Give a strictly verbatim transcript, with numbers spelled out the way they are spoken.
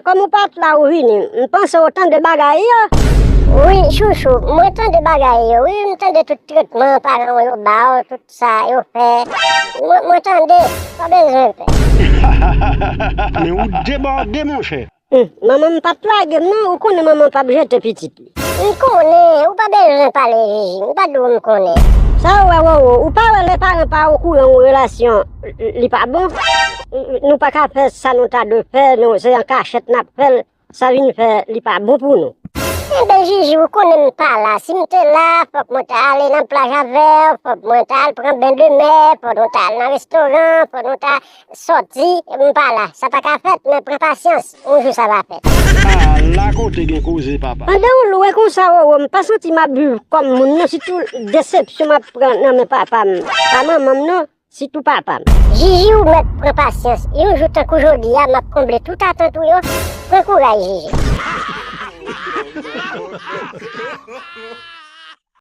Kòm ou pa t la, ou vini. M panse w tande bagay yo. Wi, chouchou, mwen tande bagay yo, wi, m tande tout tretman paran w yo ba w, tout sa yo fè. Mwen, mwen tande, pa bezwen pè. Men ou debòde, monchè. Hum, manman m pa t lage m non, ou konnen manman p ap jete pitit li. M konnen, ou pa bezwen pale, Jiji, m pa di w m konnen. Sa w wè, Wowo, ou pa wè lè paran pa okouran yon relasyon, li pa bon? Nou pa ka fè sa nou ta dwe fè, nou, se an kachèt n ap fè l, sa vin fè li pa bon pou nou. Enben, Jiji, ou konnen m pa la. Si m te la, fòk mwen ta ale nan plaj avè w, fòk mwen ta al pran ben de mè, fòk nou ta al nan restoran, fòk nou ta sòti, m pa la. Sa pa ka fèt, men pran pasyans. Yon jou sa va fèt. Ala kote gen koze, papa. Pandan w lwen konsa, Wowo, m pa santi m ap viv kòm moun, non, sitou desepsyon m ap pran nan men papa m. Pa manman m, non, sitou papa m. Jiji, ou mèt pran pasyans. Yon jou tankou jodi a, m ap konble tout atant ou yo. Pran kouraj, Jiji.